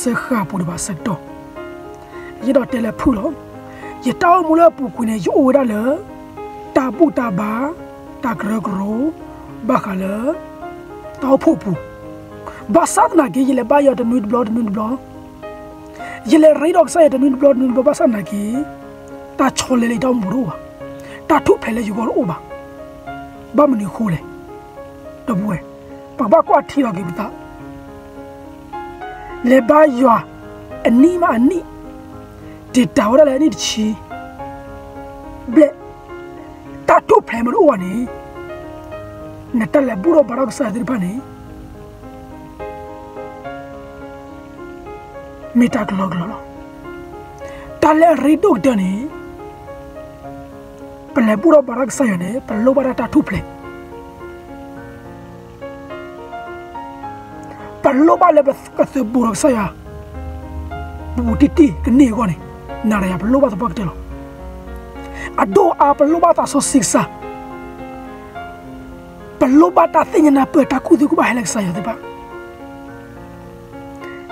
စၢဃာ်ပူၤဒံးဘၣ်ဆၢကတီၢ်, ယအဲၣ်ဒိးတဲလၢဖုၣ်လီၤ. ယတၢ်အိၣ်မူလၢအပူၤကွံာ်န့ၣ် ယအိၣ်ဝဲဒၣ်လၢ တၢ်ဘူၣ်တၢ်ဘါ, တၢ်ကရၢကရိ, ဘၣ်ဃးလၢ တၢ်အိၣ်ဖှိၣ်ပူၤ, ဘၣ်ဆၣ်သနာ်က့ ယလဲၤဘါယွၤတနွံတဘျီတနွံတဘျီ, ယလဲၤရ့ဒီးကစၢ်ယွၤတနွံတဘျီတနွံတဘျီ ဘၣ်ဆၣ်သနာ်က့ တၢ်ဆီလဲလၢယတၢ်အိၣ်မူတအိၣ်ဘၣ်, တၢ်ထူၣ်ဖျဲးလၢယဂီၢ်တအိၣ်ဘၣ်. ဘၣ်မနုၤအဃိလဲၣ်, ဒီပုၢ်ဝဲၢ်, ပကဘၣ်ကွၢ်ထံလီၤက့ၤပသး လဲၤဘါယွၤ အနံၣ်မးအနံၣ်, တံာ်တာ်ဝဲဒၣ်လၢအနံၣ်တဆံဘျဲၣ်, တၢ်ထူၣ်ဖျဲးမ့ၢ်တအိၣ်ဘၣ်န့ၣ်, နတၢ်လဲၤဘူၣ်ထီၣ်ဘါထီၣ်ကစၢ်ယွၤသ့ၣ်တဖၣ်န့ၣ် မ့ၢ်တၢ်ကလီကလီလီၤ. တၢ်လၢအရ့ဒိၣ်ကတၢၢ်န့ၣ်, ပလဲၤဘူၣ်ထီၣ်ဘါထီၣ်ကစၢ်ယွၤန့ၣ် ပလိၣ်ဘၣ်တၢ်တၢ်ထူၣ်ဖျဲး ပလိၣ်ဘၣ်လၢပကသုးဘူးဒီးကစၢ်ယွၤ ဘူးဘူးတံၢ်တံၢ်ကန့ၢ်အဂီၢ်န့ၣ်, နၤဒီးယၤ ပလိၣ်ဘၣ်သပှၢ်ကတၢၢ်လီၤ. အဒိၣ်အါ ပလိၣ်ဘၣ်သးစီဆှံကစၢ်, ပလိၣ်ဘၣ်တၢ်သ့ၣ်ညါနၢ်ပၢၢ် တၢ်ကူၣ်သ့ကူၣ်ဘၣ်ဟဲလၢကစၢ်ယွၤသ့ၣ်တဖၣ်.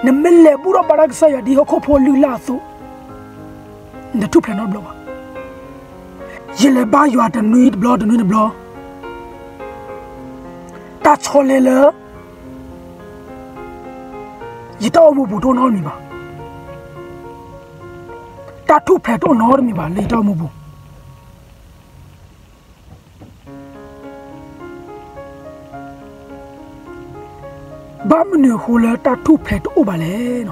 နမ့ၢ်လဲၤဘူၣ်ထီၣ်ဘါထီၣ်ကစၢ်ယွၤ ဒ်ဟီၣ်ခိၣ်ဖိလုၢ်လၢ်အသိး, နတထူၣ်ဖျဲးနီတဘျီဘၣ်. ယလဲၤဘါယွၤတနွံတဘျီတနွံတဘျီ, တၢ်ဆီလဲလၢ ယတၢ်အိၣ်မူပူၤတအိၣ်နီတမံၤဘၣ်. တၢ်ထူၣ်ဖျဲးတအိၣ်နီတမံၤဘၣ်လၢယတၢ်အိၣ်မူပူၤ. ဘၣ်မနုၤအဃိလၢတၢ်ထူၣ်ဖျဲးတအိၣ်ဘၣ်လဲၣ်.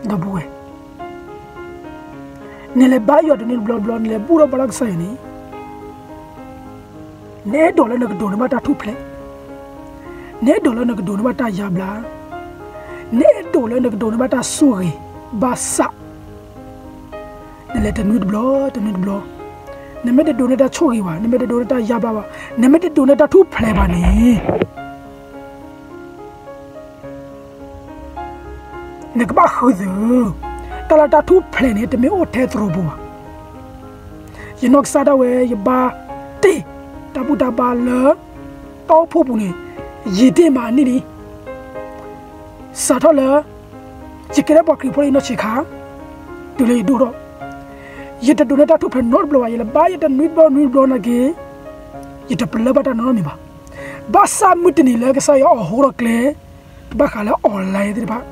ဒီပုၢ်ဝဲၢ်, နလဲၤဘါယွၤတနွံတဘျီဘျီ, နလဲၤဘူၣ်ထီၣ်ဘါထီၣ်ကစၢ်ယွၤန့ၣ်, နအဲၣ်ဒိးလၢနကဒိးန့ၢ်ဘၣ်တၢ်ထူၣ်ဖျဲး, နအဲၣ်ဒိးလၢနကဒိးန့ၢ်ဘၣ်တၢ်ယါဘျါ, နအဲၣ်ဒိးလၢနကဒိးန့ၢ်ဘၣ်တၢ်ဆိၣ်ဂ့ၤ, ဘၣ်ဆၣ် နလဲၤတနွံတဘျီ တနွံတဘျီ, နမ့ၢ်တဒိးန့ၢ်တၢ်ဆိၣ်ဂ့ၤဘၣ်, နမ့ၢ်တဒိးန့ၢ်တၢ်ယါဘျါဘၣ်, နမ့ၢ်တဒိးန့ၢ်တၢ်ထူၣ်ဖျဲးဘၣ်န့ၣ် နကဘၣ်ဃုသ့, တၢ်လၢတၢ်ထူၣ်ဖျဲးန့ၣ် တမ့ၢ်အိၣ်ထဲသရိာ်ပူၤဘၣ်. ယနီၢ်ကစၢ်ဒၣ်ဝဲ ယဘါတ့ၢ်တၢ်ဘူၣ်တၢ်ဘါလၢ တၢ်အိၣ်ဖှိၣ်ပူၤန့ၣ် ယံာ်တ့ၢ်မးအနံၣ်လံ. စးထီၣ်လၢ ယကဲထီၣ်ပှၤခရံာ်ဖိလၢယနီၢ်ဆံးခါ တုၤလၢယဒိၣ်ထီၣ်, ယတဒိးန့ၢ်တၢ်ထူၣ်ဖျဲးနီတဘျီဘၣ်. ယလဲၤဘါယွၤတနွံတဘျီနွံတဘျီနာ်က့ ယတပလၢၢ်ဘၣ်တၢ်နီတမံၤဘၣ်. ဘၣ်ဆၣ်မုၢ်တနံၤလၢကစၢ်ယွၤအိးထီၣ်ကျဲ ဘၣ်ဃးလၢ online သ့ၣ်တဖၣ်,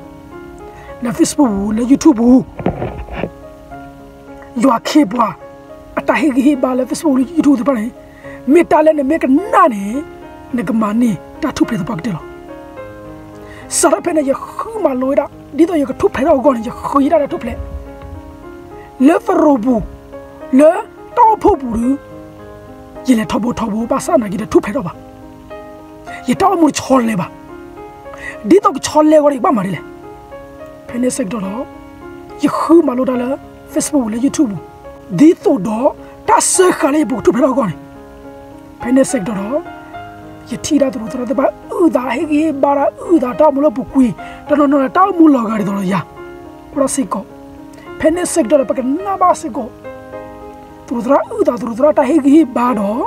လၢ Facebook ပူၤ, လၢ YouTube ပူၤ, ယွၤခ့ပှၤ အတၢ်ဟ့ၣ်ဂံၢ်ဟ့ၣ်ဘါလၢ Facebook လၢ YouTube သ့ၣ်တဖၣ်န့ၣ်, မ့ၢ်တၢ်လၢနမ့ၢ်ကနၣ်န့ၣ် နကမၤန့ၢ်တၢ်ထူၣ်ဖျဲးသပှၢ်ကတၢၢ်လီၤ. စးထီၣ်ဖဲန့ၣ် ယဃုမၤလိဝဲဒၣ် ဒ်သိးယကထူၣ်ဖျဲးထီၣ်အဂီၢ်န့ၣ် ယဃုယတၢ်ထူၣ်ဖျဲး လၢသရိာ်ပူၤ, လၢတၢ်အိၣ်ဖှိၣ်ပူၤဒီး ယလဲၤထီဘိထီဘိ ဘၣ်ဆၣ်သနာ်က့ တထူၣ်ဖျဲးထီၣ်ဘၣ်. ယတၢ်အိၣ်မူတဆီလဲဘၣ်. ဒ်သိးကဆီလဲအဂီၢ်န့ၣ် ယကဘၣ်မၤဒ်လဲၣ်. ဖဲန့ၣ်ဆၢကတီၢ်ဒီး ယဃုမၤလိတၢ်လၢ Facebook ပူၤ လၢ YouTube ပူၤ, ဒ်သိးဒီး တၢ်စၢဃာ်လၢယပူၤကထူၣ်ဖျဲးထီၣ်အဂီၢ်န့ၣ်, ဖဲန့ၣ်ဆၢကတီၢ်ဒီး ယထံၣ်ဒၣ်သရူးသရၣ်သ့ၣ်တဖၣ်အုၣ်သး ဟ့ၣ်ဂံၢ်ဟ့ၣ်ဘါဒီး အုၣ်သးတၢ်အိၣ်မူလၢပူၤကွံာ် တနီၤနီၤ တၢ်အိၣ်မူလီၤဂာ်ဒ်သိးဒီးယၤ အိၣ်ဒၣ်စ့ၢ်ကီး. ဖဲန့ၣ်ဆၢကတီၢ်ဒီး ပကနၣ်ဘၣ်စ့ၢ်ကီး သရူးသရၣ်အုၣ်သး သရူးသရၣ်တၢ်ဟ့ၣ်ဂံၢ်ဟ့ၣ်ဘါဒီး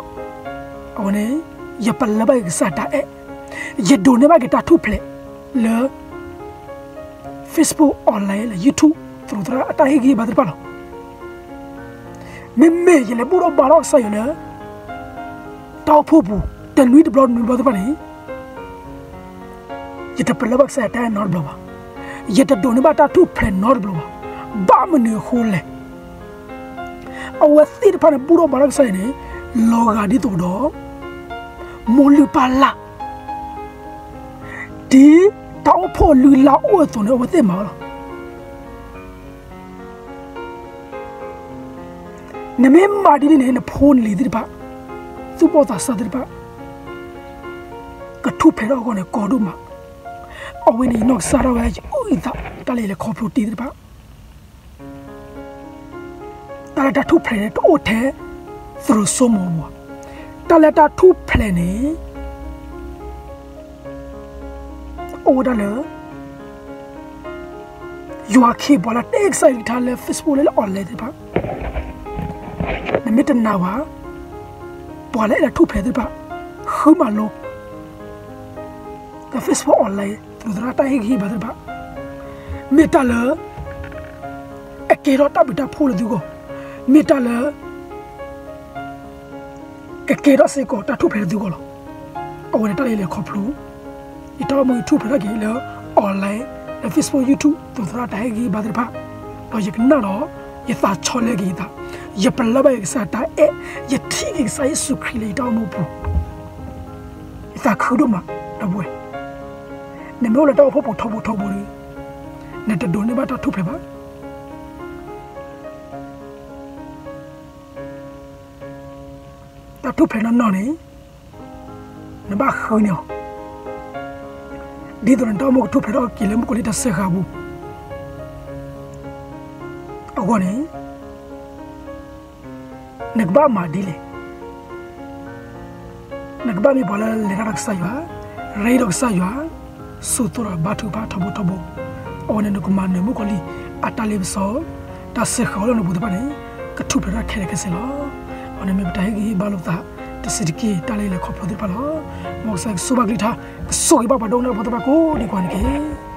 အဝဲန့ၣ် ယပလၢၢ်ဘၣ်က့ၤကစၢ်တၢ်အဲၣ်, ယဒိးန့ၢ်ဘၣ်က့ၤတၢ်ထူၣ်ဖျဲးလၢ Facebook online လၢ YouTube သရူးသရၣ်အတၢ်ဟ့ၣ်ဂံၢ်ဟ့ၣ်ဘါသ့ၣ်တဖၣ်လီၤ. မ့မ့ၢ်ယလဲၤဘူၣ်ထီၣ်ဘါထီၣ်ကစၢ်ယွၤလၢ တၢ်အိၣ်ဖှိၣ်ပူၤ တနွံတဘျီတနွံတဘျီသ့ၣ်တဖၣ်န့ၣ် ယတပလၢၢ်ဘၣ်ကစၢ်ယွၤတၢ်အဲၣ်နီတဘျီဘၣ်. ယတဒိးန့ၢ်ဘၣ်တၢ်ထူၣ်ဖျဲးနီတဘျီဘၣ်. ဘၣ်မနုၤအဃိလဲၣ်. အဝဲသ့ၣ်တဖၣ်န့ၣ် ဘူၣ်ထီၣ်ဘါထီၣ်ကစၢ်ယွၤန့ၣ် လီၤဂာ်ဒ်သိးဒီး မိၢ်လုၢ်ပၢ်လၢ် ဒ်တၢ်အိၣ်ဖှိၣ်လုၢ်လၢ်အိၣ်အသိးန့ၣ် အဝဲသ့ၣ်မၤဝဲလီၤ. နမ့ၢ်မၤဒ်န့ၣ်န့ၣ် နဖိနလံၤသ့ၣ်တဖၣ်, သူၣ်ဘီၣ်သးစၢ်သ့ၣ်တဖၣ် ကထူၣ်ဖျဲးထီၣ်အဂီၢ်န့ၣ် ကီဒိၣ်မး. အဝဲန့ၣ် ယနီၢ်ကစၢ်ဒၣ်ဝဲ ယအုၣ်ယသး တၢ်လၢယလဲၤခီဖျိတ့ၢ်သ့ၣ်တဖၣ် တၢ်လၢတၢ်ထူၣ်ဖျဲးန့ၣ် တအိၣ်ထဲသရိာ်စိမိၤပူၤဘၣ်. တၢ်လၢတၢ်ထူၣ်ဖျဲးန့ၣ် အိၣ်ဝဲဒၣ်လၢ ယွၤခ့ပှၤလၢတဲကစၢ်ယွၤကလုၢ်ကထါလၢ Facebook လၢ လၢ online သ့ၣ်တဖၣ်, နမ့ၢ်တနာ်ဘၣ် ပှၤလၢအဲၣ်ဒိးထူၣ်ဖျဲးသ့ၣ်တဖၣ် ဃုမၤလိ လၢ Facebook online သရၣ်တၢ်ဟ့ၣ်ဂံၢ်ဟ့ၣ်ဘါသ့ၣ်တဖၣ်, မ့ၢ်တၢ်လၢ အကဲထီၣ်တၢ်ဘျုးတၢ်ဖှိၣ်လၢသုဂီၢ်, မ့ၢ်တၢ်လၢ ကကဲထီၣ်စ့ၢ်ကီးတၢ်ထူၣ်ဖျဲးလၢသုဂီၢ်လီၤ. အဝဲန့ၣ်တၢ်လၢယလဲၤခီဖျိ, ယတၢ်အိၣ်မူယထူၣ်ဖျဲးထီၣ်က့ၤလၢ online လၢ Facebook YouTube သရၣ်တၢ်ဟ့ၣ်ဂံၢ်ဟ့ၣ်ဘါသ့ၣ်တဖၣ်, ဒီးယကနၣ်ဒီး ယသးဆီလဲက့ၤယသး, ယပလၢၢ်ဘၣ်က့ၤကစၢ်တၢ်အဲၣ်, ယထံၣ်က့ၤကစၢ်ယ့ၣ်ၡူးခရံာ်လၢယတၢ်အိၣ်မူပူၤ, ယသးခုဒိၣ်မး, ဒီပုၢ်ဝဲၢ်, နမ့ၢ်အိၣ်လၢတၢ်အိၣ်ဖှိၣ်ပူၤထီဘိထီဘိဒီး, နတဒိးန့ၢ်ဘၣ်တၢ်ထူၣ်ဖျဲးဘၣ်. တၢ်ထူၣ်ဖျဲးနီၢ်နီၢ်န့ၣ် နဘၣ်ဃုန့ၢ်အီၤ, ဒ်သိးနတၢ်အိၣ်မူကထူၣ်ဖျဲးထီၣ်က့ၤလၢမုၣ်ကီၤလံၢ်တၢ်စၢဃာ်အပူၤ, အဂီၢ်န့ၣ် နကဘၣ်မၤဒ်လဲၣ်. နကဘၣ်မ့ၢ်ပှၤလၢလဲၤတၢ်ဒီးကစၢ်ယွၤ, ရ့ဒီးကစၢ်ယွၤ, ဆိးသိဒီးဘါထုကဖၣ်ထီဘိထီဘိ, အဝဲန့ၣ်နကမၤနၢၤမုၣ်ကီၤလံၢ်အတၢ်လ့ပစီ, တၢ်စၢဃာ်အီၤလၢနပူၤသ့ၣ်တဖၣ်န့ၣ် ကထူၣ်ဖျဲးထီၣ်ခဲလၢာ်ခဲဆ့လီၤ. အဝဲန့ၣ်မ့ၢ်ပတၢ်ဟ့ၣ်ဂံၢ်ဟ့ၣ်ဘါလိာ်ပသး တဆံးတက့ၢ် တၢ်လၢယလဲၤခီဖျိသ့ၣ်တဖၣ်လီၤ. မ်ကစၢ်ယွၤကဆိၣ်ဂ့ၤဘၣ်ကလုၢ်ကထါ, ကဆိၣ်ဂ့ၤဘၣ်ပှၤဒိကနၣ်ဖိသ့ၣ်တဖၣ်ကိးဒံးကိးဂၤန့ၣ်တက့ၢ်.